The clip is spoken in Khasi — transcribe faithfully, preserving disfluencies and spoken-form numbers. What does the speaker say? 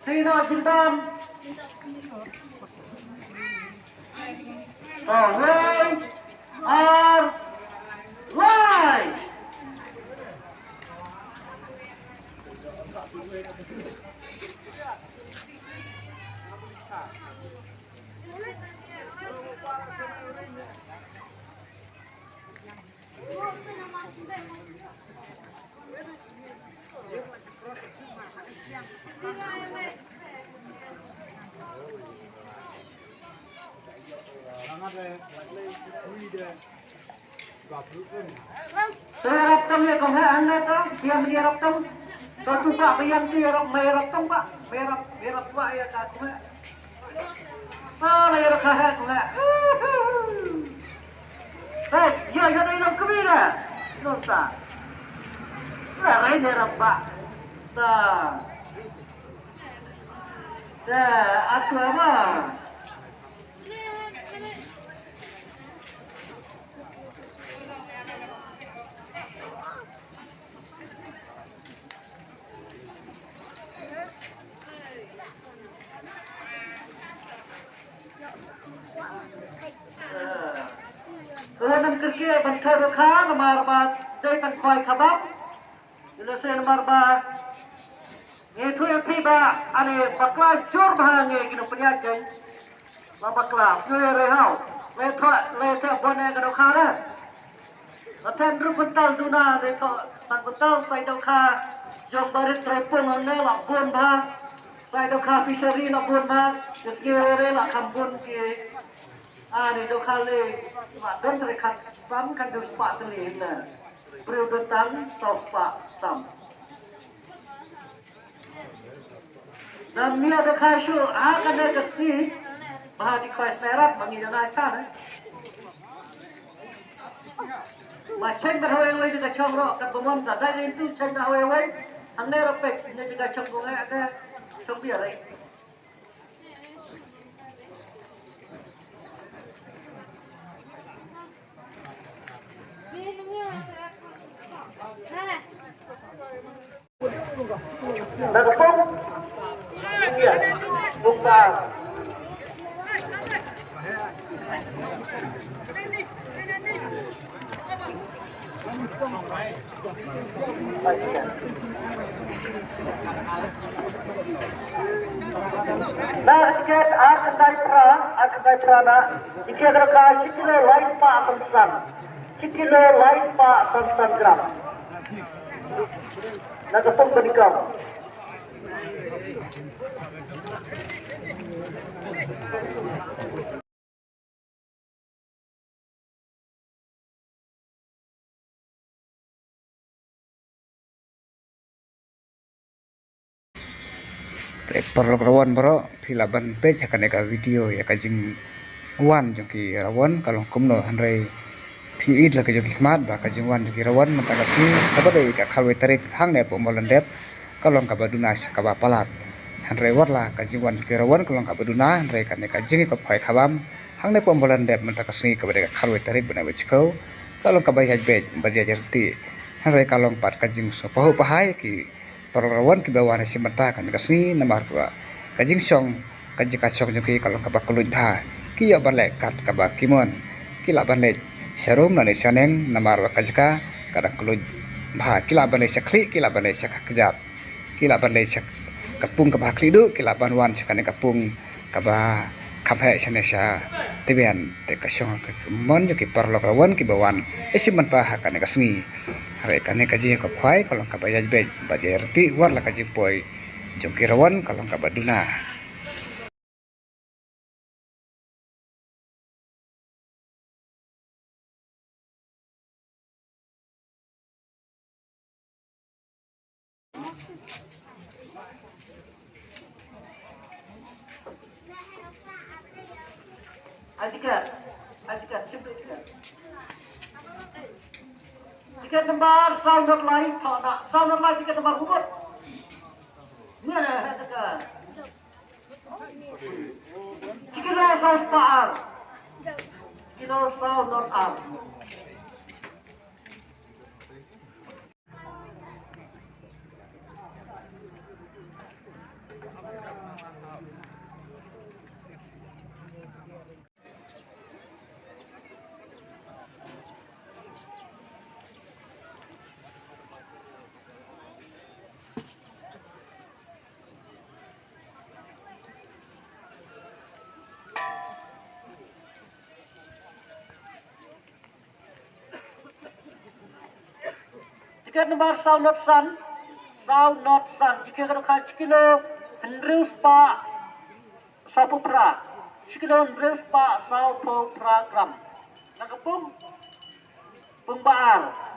Sino jilbab? Wei ar lai. Te ïarap tang ïa kong ha, hangne to, biang ïarap tang. To tu ba biang tu ïarap, mai ïarap tang ba, mai ïarap, mai ïarap ba ïa ka kong ha. Ah, mai ïarap ka ha kong ha. Hei, ïa, ïa dei long kami da. Nonta. La rai ne ïarap ba. Ta. Ta, aku apa? Ka nang kyrkieh ban kha ka kha namar ba dei tang khwai khabam. Ïa lehse namar ba ngi ïathuh ïa phi ba ani bakla jur bha ngi ki nongpynïaid jaiñ. Ba bakla phi ïa rei haw. Le thoh le thoh bun ïa ka dohkha re. Ba then ruh bynta duna le thoh san bynta sai dohkha jong barit rei pung ne la bun bha. Sai dohkha fishery la bun bha. Ki re re la kham bun ki. Ani dohkha le ma don tre khat bam kan du spah tre na. Briew don tang saw spah tam. Nam mia dohkha shu ha kane ka si. Ba di khwai smerat ba ngi dang na chan. Ma chen ba hawei wei di ka chong ro ka bamon ka dai tu chen ba hawei wei. Hangne ro pek ne di ka chong bunga ka chong bia rei. Na tiket ar khyndai phra, ar khyndai phra na tiket dohkha shi kilo lai spah san san. Shi kilo lai spah san san gram. Na ka pung ba nyngkong. Te paralok rawon baroh, phi lah ban peit ha kane ka video ïa ka jingwan jong ki rawon ka long kumno, hynrei phi ïohi la ka jong ki khmat ba ka jingwan jong ki rawon mynta ka sngi kaba dei ka khatwei tarik hangne hapoh Umbaw Lyndep ka long kaba duna sha kaba palat. Hynrei wat la ka jingwan jong ki rawon ka long kaba duna, hynrei kane ka jingïakop khwai khabam hangne hapoh Umbaw Lyndep mynta ka sngi kaba dei ka khatwei tarik bnai ba shiphew ka long kaba ïaid beit bad ïaid ryntih. Hynrei ka long pat ka jingsngewbha pahai ki paralok rawon kiba wan ha shi mynta kane ka sngi namar ba ka jingshong, ka jingshong jong ki ka long kaba kylluid bha. Ki ïoh ban leh kat kaba ki mon. Ki lah ban leit sha rum lane sha neng namar ba ka jaka ka dang kylluid bha. Ki lah ban leit sha khlieh, ki lah ban leit sha ka kjat. Ki lah ban leit sha ka pung kaba khlieh duh, ki lah ban wan sha kane ka pung kaba kham heh shane sha tbian. Te ka shong ka mon jong ki paralok rawon kiba wan ha shi mynta ha kane ka sngi. Hynrei kane ka jingïakop khwai ka long kaba ïaid beit bad ïaid ryntih, wat la ka jingpoi jong ki rawon ka long kaba duna. Ai tiket, ai tiket, shim tiket. Tiket number saw not lai, thoh na, saw not lai tiket number hubut. Ni ada tiket. Shi kilo saw spah ar. Kilo saw not ar. Tiket number saw not san, saw not san. Ki khia ka dohkha shi kilo hynriew spah saw phew phra, shi kilo hynriew spah saw phew phra gram. Na ka pung, pung ba ar.